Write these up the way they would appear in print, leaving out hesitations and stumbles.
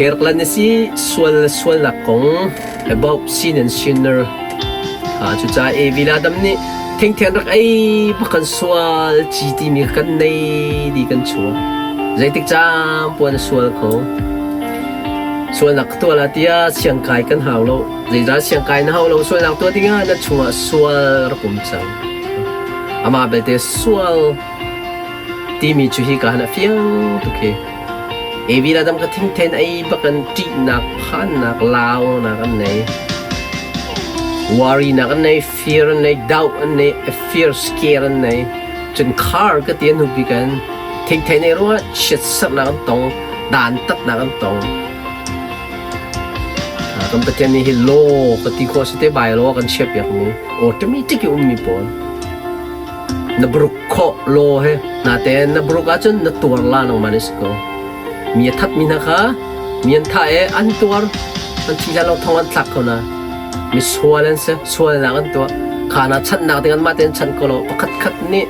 Kerklan na si sual le sualnak kong about sin and sinner. Cucaah Evi le Adam nih thingthian rak ei bak kan sual ci timi kan nei di kan chuak. Zeitik caan puan a sual kho. Sualnak tuah la tiah siangkai kan hau lo. Zeizah siangkai na hau lo sualnak tuah dingah na chungah sual rak um cang. Amah belte sual timi cu hi ka han a fiang tuk hi. Evi le Adam ka thingthen ei bak in ṭihnak, phannak, launak an nei. Worrynak an nei, fear an nei, doubt an nei, fear scare an nei. Cun khar ka ti an hnu bik an thingthen ei ruangah chiatserhnak an tong, dantatnak an tong. Kan Pathian nih hi law ka ti khawh si te bai law kan chiahpiak mi automatic i ummi pawl. Na bruk khawh law he natein na bruk ahcun na tuar la nangmah nih si ko. Mi a thatmi hna kha mi an thah i an tuar an thi hlan lo thong an thlak ko na. Mi sual an si sualnak an tuah. Kha na chanhnak ding anmah tein chan ko lo pakhat khat nih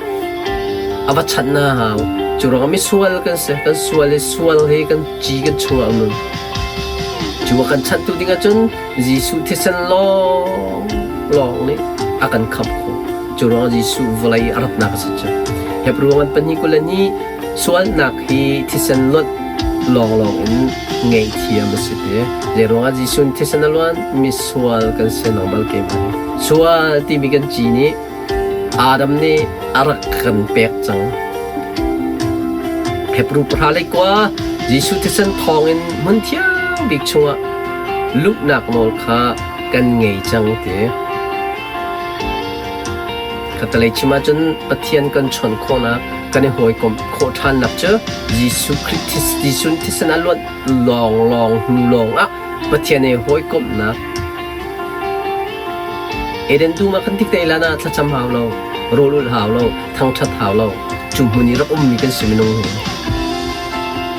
a va chanh na hau. Cu ruangah mi sual kan si kan sual i sual hi kan ci kan chungah a um. Cu a kan chanhtu ding ahcun Jesuh thisen lawng lawng nih a kan khamh khawh. Cu ruangah Jesuh vawlei a ratnak a si cu. Hebrew ngan pahnih 22 sualnak hi thisen lonh lawnglawng in ngaihthiam a si te. Zei ruangah Jesuh nih thisen a luan? Misual kan si normal ke hi. Sual timi kan ci nih Adam nih a rak kan pek cang. Hebrew pahra le kua Jesuh thisen thawngin hmun thiang bik chungah luhnak nawl kha kan ngei cang ti. Khatalei chim ahcun Pathian kan chawnh khawhnak, kan i hawikomh khawh ṭhannak cu Jesuh Khrih thisen thisen a luanh lawnglawng hnu lawngah Pathian he hawikomhnak Eden dum ah kan tik te lan ah thlacam hau lo, rawl ulh hau lo, thangṭhat hau lo. Cu hmun i rak ummi kan si minung hi.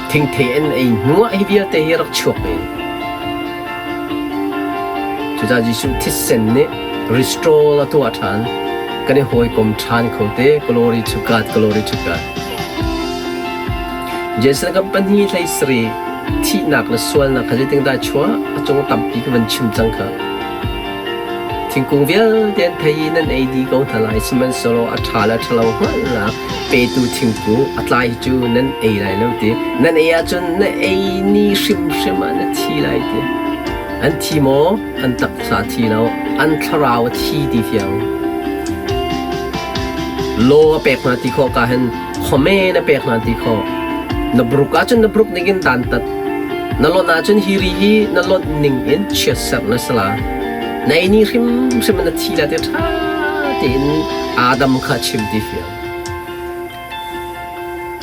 Thingthei an ei hnu ah hi vialte hi rak chuak ve. Cucaah Jesuh thisen nih restore a tuah ṭhan. Kan i hawikom ṭhan kho te. Glory to God, glory to God. Jason kan pahnih hlei sari thihnak le sualnak kha zeitin dah chuah a cung tampi ka van chim cang kha. Thingkung vialte an thei i nan ei dih ko hna lai, sihmanhsehlaw a ṭha le ṭhalo hngalhnak petu thingkung a tlai cu nan ei lai lo ti. Nan ei ahcun na ei ni hrimhrim ah na thi lai ti. An thi maw? An taksa a thi lo, an thlarau a thi ti fiang. Law a pek hna ti khawh ka hin khomen a pek hna ti khawh. Na bruk ahcun na bruk ning in dantat. Na lonh ahcun hi ri hi na lonh ning in chiatserh na si la. Na ei ni hrimhrim in na thi la ti ṭha tein Adam kha chim ti fiang.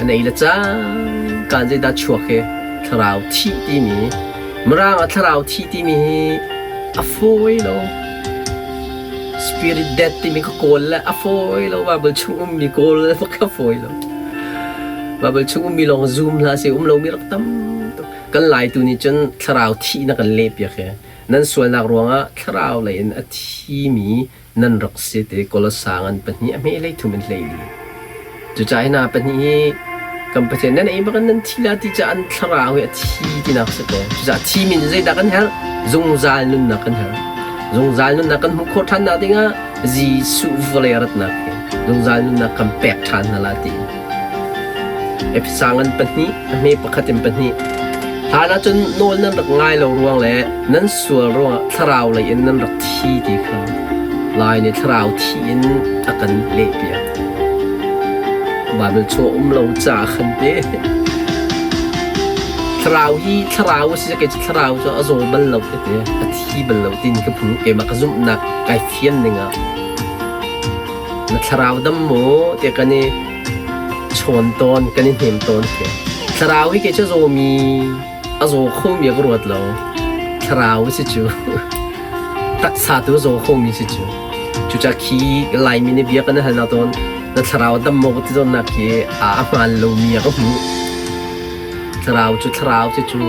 An ei le cang kaan zeidah chuak hi thlarau thih timi Mirang ah thlarau thih timi hi a fawi lo. Spirit death timi ka kawl le a fawi lo. Bible chung ummi kawl le ka fawi lo. Bible chung ummi lawng zoom hlah seh um lomi rak tam tuk. Kan Laitu nih cun thlarau thih na kan lehpiak hi. Nan sualnak ruangah thlarau lei in a thimi nan rak si ti Kolosa ngan pahnih a hme hlei thum in hlei li. Cucaah hi hna pahnih hi kan Pathian nan ei bak in nan thi la ti caah an thlarau hi a thi tinak si ko. Cucaah thi min zeidah kan herh? Zungzal nunnak kan herh. Zungzal nunnak kan hmuh khawh ṭhan nak dingah Jesuh vawlei a ratnak hi zungzal nunnak kan pek ṭhan hna la ti. Efesa ngan pahnih a hme pakhat in pahnih. Hlan ahcun nawl nan rak ngai lo ruang le nan sual ruangah thlarau lei in nan rak thi ti kha Lai nih thlarau thi in a kan lehpiak. Baibal chung um lo ca khan te. Thlarau hi thlarau a si kei cu thlarau cu a zaw bal lo ka ti a thi bal lo tin ka phu keimah ka zumhnak kai fian ning ah na thlarau dam maw tiah kan i chawn tawn kan i hnem tawn khi thlarau hi kei cu a zawmi a zaw khomi a ka ruat lo thlarau si cu taksa tu a zaw khomi si cu cucah khi Laimi nih bia kan i halnak tawn na thlarau dam maw ka ti tawnnak khi a hmaan lomi a ka hmuh thlarau cu thlarau si cu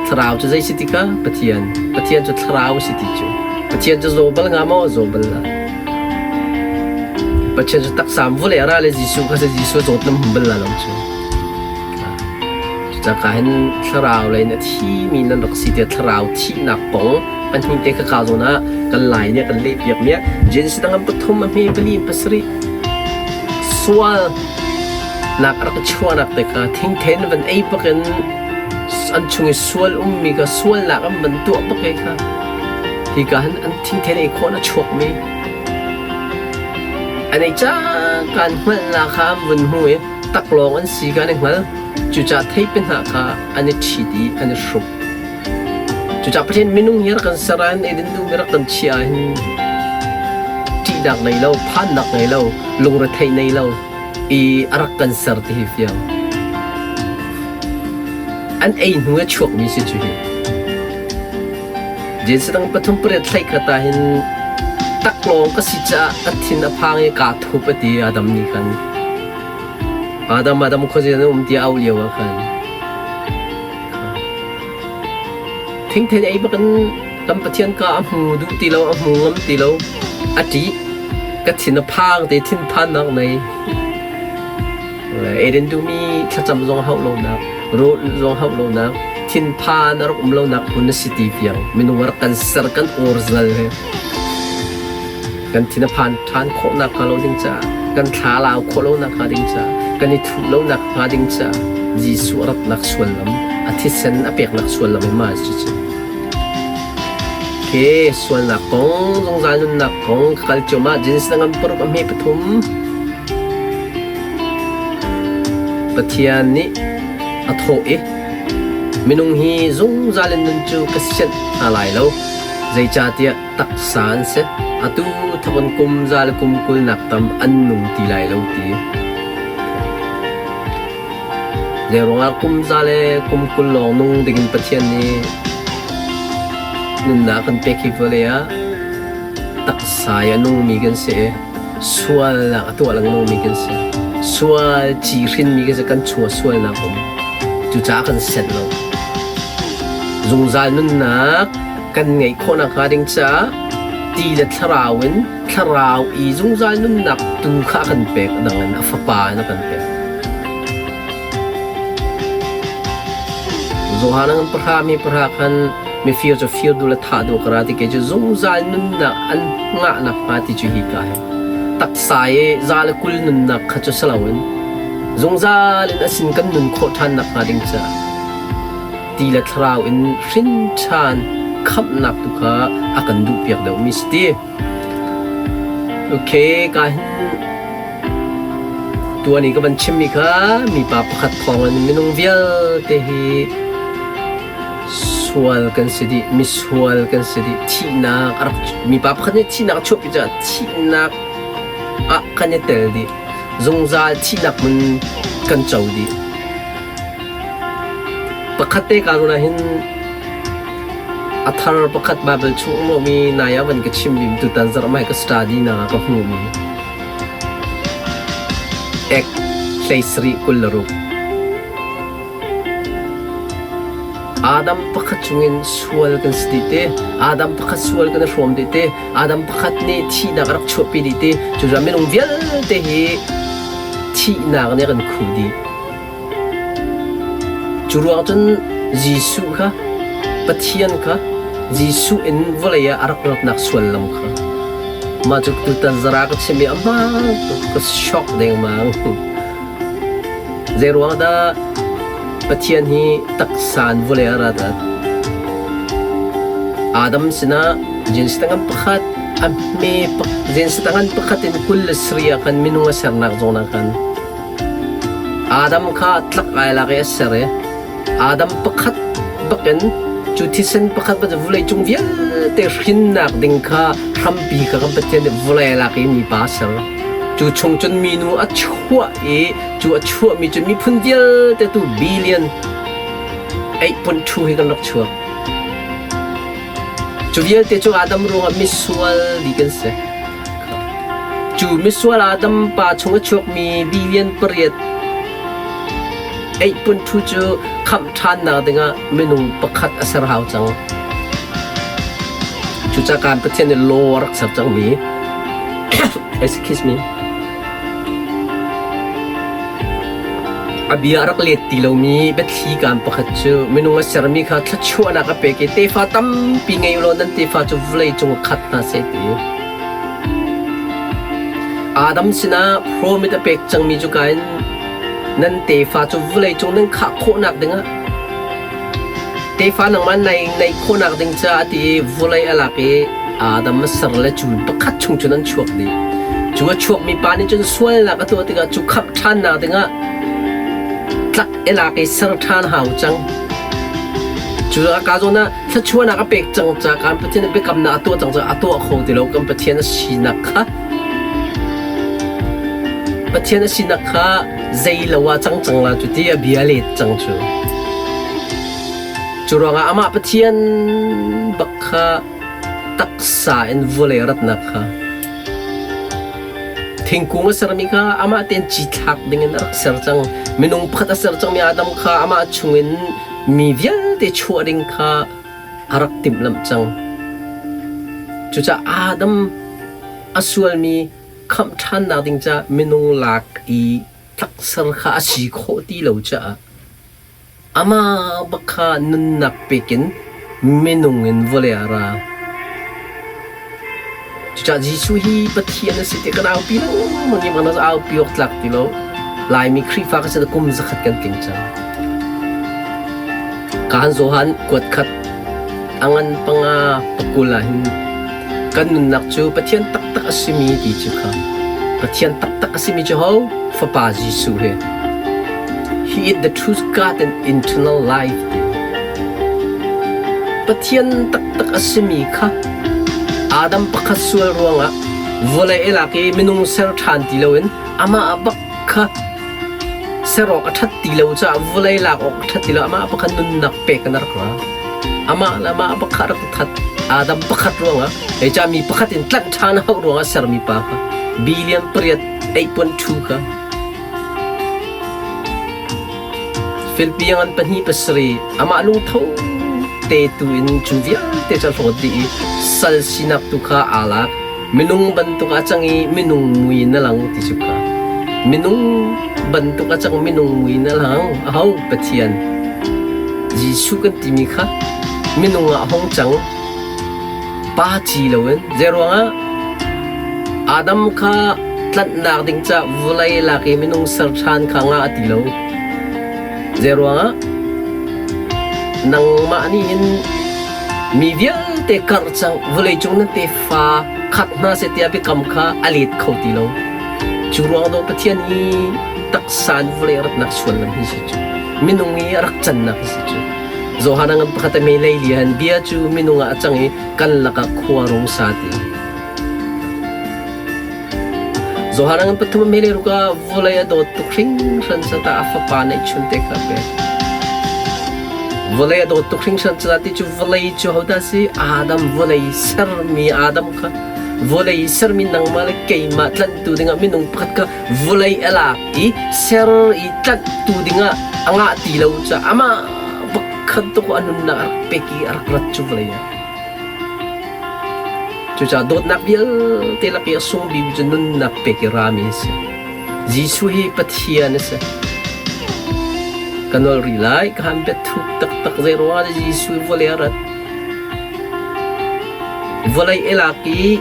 thlarau cu zei si ti ka Pathian Pathian cu thlarau si ti cu Pathian cu zaw bal nga maw zaw bal la Pathian cu taksa vawlei a ra le Jesuh kha si Jesuh zawt nam hum bal la lo cu. Cucaah hin thlarau lei in a thimi nan rak si tiah thlarau thihnak kong pahnih te kha ka zawn ah kan lai nih a kan lehpiak mi ah Genesis dang an pathum a hme pali pasarih sual nak a rak chuahnak te kha thingthen van ei bak in an chung i sual ummi kha sualnak an van tuah bak i kha hi ka hin an thingthen ei khawh na chuak mi an ei cangka an hngalhnak kha an vun hmu i taklawng an si kha an i hngal. Cucaah theipi hna kha an i ṭhit i an i hruk. Cucaah Pathian minung hi rak kan ser ahhin Eden dum i rak kan chiah ahhin ṭihnak nei lo, phannak ngei lo, lungretheih nei lo i a rak kan ser ti hi fiang. An ei hnu i a chuakmi si cu hi. Jesuh dang pathum pariat thlaih khat ah hin taklawng ka si caah ka thin a phang i kaa thup a ti Adam nih khan. Adam Adam khuazei na um tiah auh lio ah khan thingthei ei bak in kan Pathian ka a hmu duh ti lo a hmu ngam ti lo a ṭih ka thin a phang te thinphannak nei Eden duhmi thlacam zong hauh lonak rawl zong hauh lonak thinphan a rak um lonak hmun a si ti tiang minung a rak kan ser kan original he kan thin a phan ṭhan khawh nakhnga lo ding caah kan thla lau khawh lo nakhnga ding caah kan i thuh lo nakhnga ding caah Jesuh a ratnak suallam a thisen a peknak suallam in mah cu ke sualnak kong zungzal nunnak kong ka kal cuahmah Genesis ngan paruk a hme pathum Pathian nih a thawh i minung hi zungzal in nun cu ka sianh hna lai lo zeicahtiah taksa an si. Atu thawk in kum za le kum 20 nak tam an nung ti lai lo ti. Zeiruangah kum za le kum 20 lawng nung dingin Pathian nih nunnak kan pek hi vawlei ah taksa i a nungmi kan si i sualnak a tuah lengmangmi kan si. Sual ci hrinmi kan si, kan chung ah sualnak um. Cucaah kan senh lo. Zungzal nunnak kan ngeih khawh nakhnga ding caah ti le thlarau in thlarau i zungzal nunnak tu kha a kan pek a dang in a fapa in a kan pek. Johan an pahra mi pahra khan mifir cu fir duh le thah duh kara ti ke cu zungzal nunnak an ngah nakhnga ti cu hi ka he taksa i za le 20 nunnak kha cu si loin zungzal in a sin kan nun khawh ṭhan nakhnga ding caah ti le thlarau in hrin ṭhan khamhnak tu kha a kan duhpiak deuhmi si ti. Okay, ka hin tuan i ka van chimmi kha mipa pakhat thawngin minung vialte hi sual kan si dih, misual kan si dih, thihnak a rak mipa pakhat nih thihnak a chuahpi caah thihnak ah kan i tel dih, zungzal thihnak hmun kan co dih. Pakhat te ka ruah hin a thar pakhat Baibal chung um lomi nai ah van ka chimmi tutan zarh mai ka study nak ah ka hmuhmi ek 37 26 Adam pakhat chungin sual kan si dih te Adam pakhat sual kan i hrawm dih te Adam pakhat nih thihnak a rak chuahpi dih te cucaah minung vialte hi thihnak nih a kan khuh dih Cu ruang cun Jesuh kha Pathian kha Jesuh in vawlei ah a rak ratnak suallam kha mah cu tutan zara ka chim i a hmaan tuk ka shock dengmang. Zeiruang dah Pathian hi taksa in vawlei ah rat at? Adam sinah Genesis tangan pakhat a hme Genesis tangan pakhat in 27 ah khan minung a sernak zawn ah khan Adam kha tlak ai lak i a ser i Adam pakhat bakin cu thisen pakhat cu vawleicung vialte hrinnak ding kha hrampi kha kan Pathian nih vawlei lak i mipa a ser. Cu chung cun minu a chuah i cu a chuahmi cu miphun vialte tu billion 8.2 hi kan rak chuak. Cu vialte cu Adam ruangah misual dih kan si. Cu misual Adam pa chung a chuakmi billion pariat 8.2 cu khamh ṭhannak dingah minung pakhat a ser hau cang. Cucaah Pathian nih law a rak ser cangmi excuse me. A bia a rak let ti lomi biathli kaan pakhat cu minung a sermi kha thluachuahnak a pek i tefa tampi ngei ulaw nan tefa cu vawlei cung ah khat hna seh ti. Adam sinah promise a pek cangmi cu ka in nan tefa cu vawlei cung nan khah khawhnak dingah tefa nangmah nai neih khawhnak ding caah ti i vawlei a lak i Adam a ser le cu pakhat chung cun an chuak dih. Cu a chuakmi pa nih cun sualnak a tuah tikah cu khamh ṭhannak dingah tlak i lak i ser ṭhan hau cang. Cu ka zawn ah thluachuahnak a pek cang ca kan Pathian biakamnak a tuah cang ca a tuah kho ti lo kan Pathian a sinak kha Pathian a sinak kha zei lo ah cang cang la cu ti a bia let cang cu. Cu ruangah amah Pathian bak kha taksa in vawlei ratnak kha thingkung a sermi kha amah tein cithlak dingin a rak ser cang. Minung pakhat a ser cangmi Adam kha amah chungin mi vialte chuah ding kha a rak timhlamh cang. Cucaah Adam a sualmi khamh ṭhannak ding caah minung lak i tlakser kha a si khawh ti lo caah Amah bak kha nunnak pek in minung in vawlei ah a ra. Cucaah Jesuh hi Pathian a si ti kan aupi lengmang i mana aupi awk tlak ti lo. Laimi Khrihfa kan si kum zakhat kan tling cang. Kaan Johan kuat khat a ngan panga pakul ah hin kan nunnak cu Pathian taktak a simi ti cu kha Pathian taktak a simi cu ho Fapa Jesuh he He is the true God and eternal life. Pathian taktak a simi kha Adam pakhat sual ruangah vawlei i lak i minung ser ṭhan ti loin amah bak kha ser awk a ṭhat ti lo caah vawlei lak awk a ṭhat ti lo amah pakhat nunnak pek in a rak ra. Amah le amah pakhat rak that. Adam pakhat ruangah hei mi pakhat in tlanh ṭhan a hauh ruangah sermi pa kha billion pariat eipuan ṭhu kha Filpiang an pahnih pasarih amah lungtho te tu in cu vialte cu a hlawt dih i sal sinak tu kha aa lak. Minung bantuk a cang i minung mui na lang ti cu kha. Minung bantuk a cang minung mui na lang. Aho Pathian Jesuh kan timi kha minung ah a hung cang. Pa ci loin zeiruangah Adam kha tlanhnak ding ca vawlei lak i minung ser ṭhan kha nga a ti lo. Zeiruangah nangmah nih hin mi vialte karh cang vawleicung nan tefa khat hna seh tiah biakam kha a let kho ti lo. Cu ruang dawh Pathian hi taksa in vawlei a ratnak suallam hi si cu. Minung i a rak cannak hi si cu. Johan a ngan pakhat a me lei lian bia cu minung ah a cang i kan lakah khua rung sa ti. Johan a ngan pathum a me le ruk ah vawlei a dawt tuk hringhran ca a fapa neihchun te kha a pek. Vawlei a dawt tuk hringhran ca ti cu vawlei cu hodah si? Adam vawlei sermi Adam kha vawlei sermi nangmah le keimah tlanhtu dingah minung pakhat kha vawlei a lak i ser i tlanhtu dingah a ngah ti lo caah amah pakhat tuk a nunnak a rak pek i a rak rat cu vawlei ah. Cucaah dawtnak vialte lak i a sung bik cu nunnak pek i rami a si. Jesuh hi Pathian a si. Ka nolh rih lai, ka han biathuk taktak zei ruangah dah Jesuh vawlei a rat. Vawlei i lak i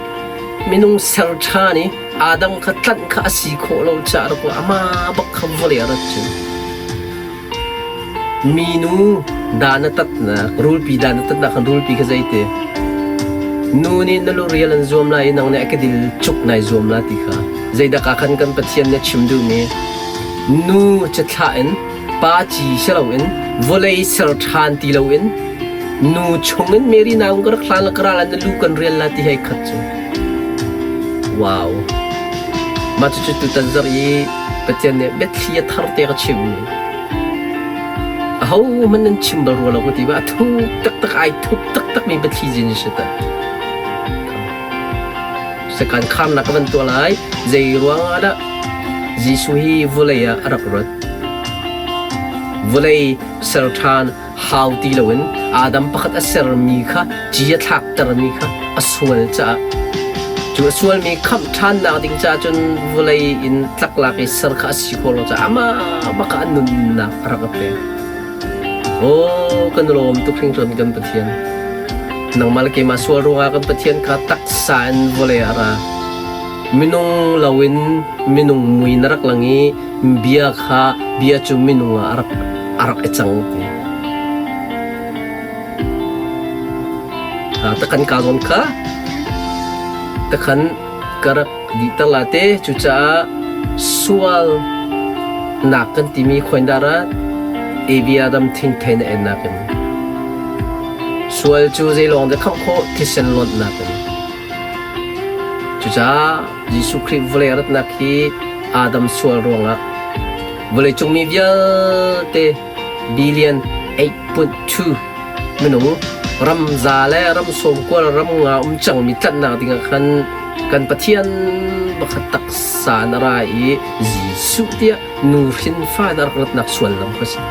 minung ser ṭhan i Adam kha tlanh kha a si khawh lo caah rak amah bak kha vawlei a rat cu. Minu dan a tatnak, rulpi dan a tatnak khan rulpi kha zeiti? Nu nih na lurial an zuam lai i nang nih a kedil cuk nai zuam la ti kha. Zeidah ka khan kan Pathian nih a chim duhmi? Nu cithlah in, pa ci si loin, vawlei ser ṭhan ti loin, nu chungin Mary nau ka rak hlan la ka ral na lu kan rial la ti hei khat cu. Wow. Mah cucu tutan zarh i Pathian nih biathli a thar te ka chimmi. Ahohmanh nan chim bal rua lo ka ti ba a thuk taktak ai thup taktakmi biathli zin si ta. Sakan khamnak ka van tuah lai. Zei ruang ah dah Jesuh hi vawlei ah a rak rat? Vawlei ser ṭhan hau ti loin Adam pakhat a sermi kha ci a thlaktermi kha a sual caah. Cu a sualmi khamh ṭhannak ding ca cun vawlei in tlaklak i ser kha a si khawh lo caah amah bak ah a nunnak a rak a pek. Aw, kan lawm tuk hringhran kan Pathian. Nangmah le keimah sual ruangah kan Pathian kha taksa in vawlei ah a ra. Minung loin minung mui na rak lang i bia kha bia cu minung ah a rak i cang ti. Takhan ka zawn kha takhan ka rak dihter la te. Cucaah sual nak kan timi khuaindah ah Avia ram thingthei na en nakin sual cu zeilawng dah khamh khawh thisen lonhnak in. Cucaah Jesuh Khrih vawlei ratnak hi Adam sual ruangah vawleicung mi vialte billion 8.2 minung ram za le ram sawmkual ram nga um cangmi tlanhnak dingah khan kan Pathian pakhat taksa in a ra i Jesuh tiah nu hrin fa in a rak ratnak suallam kha si.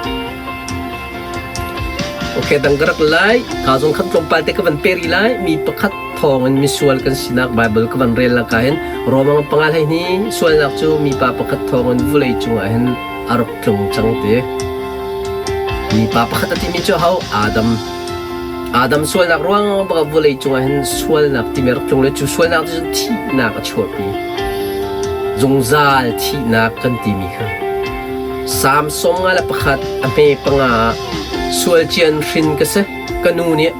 Okay, dang ka rak lai. Ka zong khan tlawmpal te ka van peri lai. Mi pakhat thawng in misual kan sinak Bible ka van rel laka hin Romang panga hlei ni sualnak cu mipa pakhat thawng in vulei cungah hin a rak tlung cang ti. Mipa pakhat a timi cu ho? Adam. Adam sualnak ruang bak vawlei cungah hin sualnak timi rak tlung le cu sualnak cu thihnak a chuahpi. Zungzal thihnak kan timi kha. Salm 101 a hme panga ah sual cian hrin ka si. Ka nu nih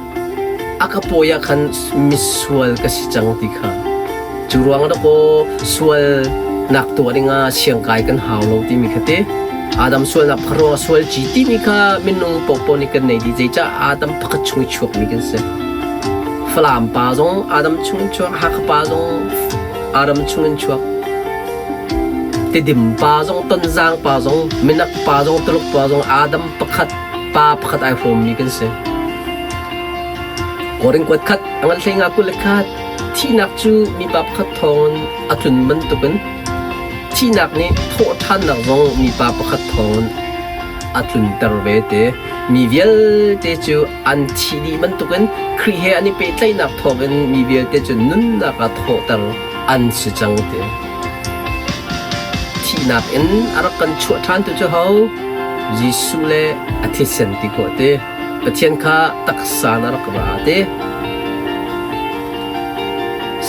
a ka pawi ah khan misual ka si cang ti kha. Cu ruang ah dakaw sualnak tuah dingah siangkai kan hau lo timi kha ti. Adam sualnak pakhat ruangah sual ci timi kha minung paohpaoh nih kan nei dih. Zeicah Adam pakhat chung i chuakmi kan si. Falam pa zong Adam chung in chuak, Hakha pa zong Adam chung in chuak. Tidim pa zong, Tonzang pa zong, Minak pa zong, Tuluk pa zong Adam pakhat pa pakhat ai hrawmmi kan si. Korin kuat khat, a ngan hlei nga 21 thihnak cu mipa pakhat thawngin a tlun bantukin thihnak nih thawhṭhannak zong mipa pakhat thawngin a tlunter ve te. Mi vialte cu an thih dih bantukin Khrih he an i pehtlaihnak thawngin mi vialte cu nunnak ah thawhter an si cang te. Thihnak in a rak kan chuah ṭhantu cu ho? Jesuh le a thisen ti khawh te. Pathian kha taksa na rak ra te.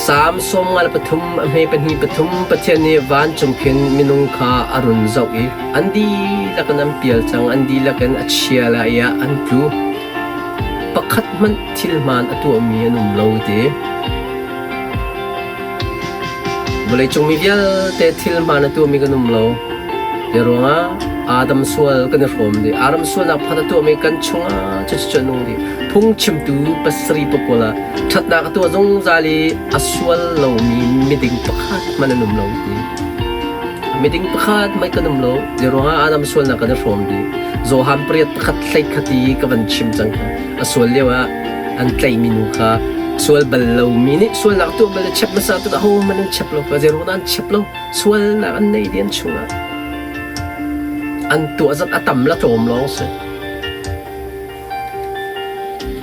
Salm 53 a hme pahnih pathum Pathian nih vancung khin minung kha a run zoh i an dihlak in an pial cang, an dihlak in a chia le a ah an tlu. Pakhat hmanh thil hmaan a tuahmi an um lo ti. Vawleicung mi vialte thil hmaan a tuahmi kan um lo. Hi ruangah Adam sual kan i hrawm dih. Adam sualnak pakhat a tuahmi kan chungah cucu a nung dih. Phungchimtu pasarih pakul ah ṭhatnak a tuah zungzal i a sual lomi miding pakhat hmanh an um lo ti. Miding pakhat hmanh kan um lo. Hi ruangah Adam sualnak kan i hrawm dih. Johan pariat pakhat hlei khat i ka van chim cang kha. A sual lio ah an tlaihmi nu kha sual bal lomi nih sualnak tuah bal le chep hmasa tu ahohmanh an chep lo kha zeiruang dah an chep lo sualnak an nei dih an chungah an tuah zat a tam la tlawm lawng si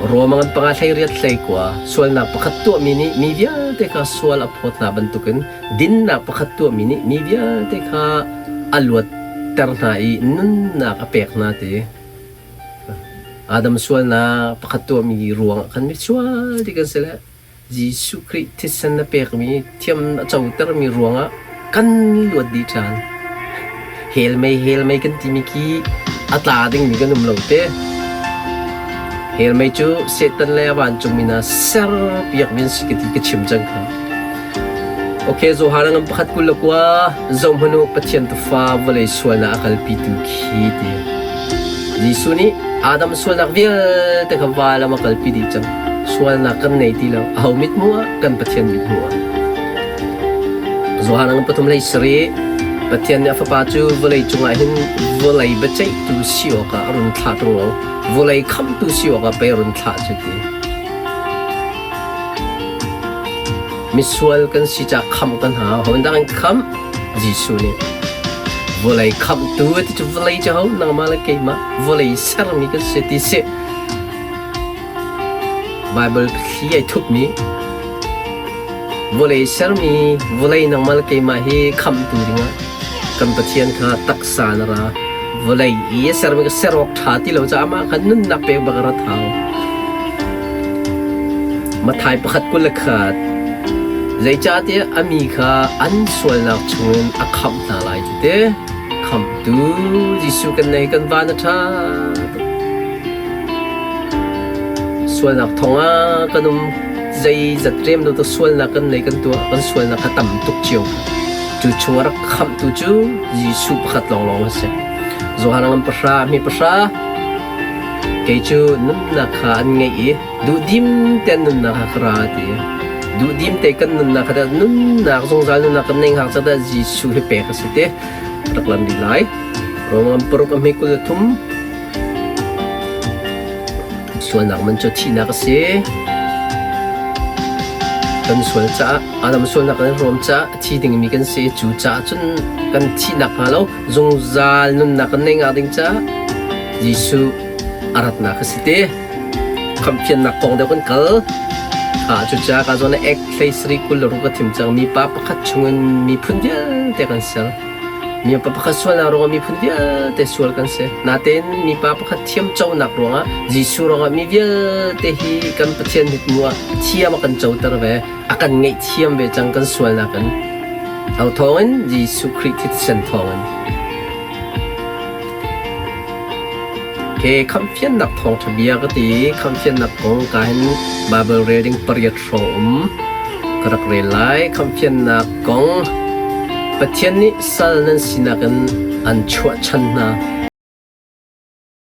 Rome ngan panga hlei riat hlei kua sualnak pakhat tuahmi nih mi vialte kha sual a phawt hna bantukin dinnak pakhat tuahmi nih mi vialte kha a luatter hna i nunnak a pek hna ti Adam sualnak pakhat tuahmi ruangah khan misual ti kan si le Jesuh Khrih thisen na pekmi thiam a cotermi ruangah kan luat dih ṭhan. Hell mei hell mei kan timi khi a tla dingmi kan um lo te. Hell mei cu Satan le a vancungmi hna serpiakmi an si ka ti ka chim cang kha. Okay, Johan ngam pakhat 21 zohhmanh u Pathian tufa vawlei sualnak a kalpitu khi ti. Jesuh nih Adam sualnak vialte kha vailam a kalpi dih cang. Sualnak kan nei ti lo. Aho mithmuh ah? Kan Pathian mithmuh ah. Johan ngam pathum hlei sarih Pathian nih a fapa cu vawlei cungah hin vawlei biaceihtu si awkah a run thlah ṭung lo. Vawlei khamhtu si awkah pei a run thlah cu ti. Misual kan si caah khamh kan hau. Hodah in khamh? Jesuh nih. Vawlei khamhtu a ti cu vawlei cu ho nangmah le keimah vawlei sermi kan si ti si. Bible thli ai thupmi. Vawlei sermi vawlei nangmah le keimah hi khamhtu dingah kan Pathian kha taksa na ra. Vawlei i a sermi ka ser awk ṭha ti lo caah amah kha nunnak pek bak a rat hau. Matthai 1:21 Zeicahtiah a mi kha an sualnak chungin a khamh hna lai ti te. Khamhtu Jesuh kan nei kan van a ṭha tuk. Sualnak thongah kan um zeizat rem lo to sualnak kan nei kan tuah kan sualnak kha tam tuk cio. Cu chung a rak khamhtu cu Jesuh pakhat lawnglawng a si. Johan ngan pahra mi pahra kei cu nunnak kha an ngeih i duhdim ten nunnak kha ka ra ti. Duhdim te kan nunnak kha nunnak zungzal nunnak kan nei hngak cadah Jesuh hi pek a si te. Rak lam dih lai. Rom paruk a hme 23 Sualnak man cu thihnak a si. Kan sual caah Adam sualnak kan hrawm caah a thi dingmi kan si. Cu caah cun kan thihnak hnga lo zungzal nunnak kan nei ngah ding caah Jesuh a ratnak a si te. Khamhfiannak kong deuh kan kal. Cucaah ka zawn ah ek hlei sarih 26 ka thim cang. Mipa pakhat chungin miphun vialte kan ser. Mipa pakhat sualnak ruangah miphun vialte sual kan si. Natein mipa pakhat thiamconak ruangah Jesuh ruangah mi vialte hi kan Pathian mithmuh ah thiam a kan coter ve. A kan ngaihthiam ve cang kan sualnak in. Au thawngin Jesuh Khrih thisen thawngin. Ke khamhfiannak thawngṭha bia ka ti. Khamhfiannak kong ka hin Bible rel ding pariat hrawng um. Ka rak rel lai. Khamhfiannak kong Pathian nih sal nan sinak in an chuahchan hna.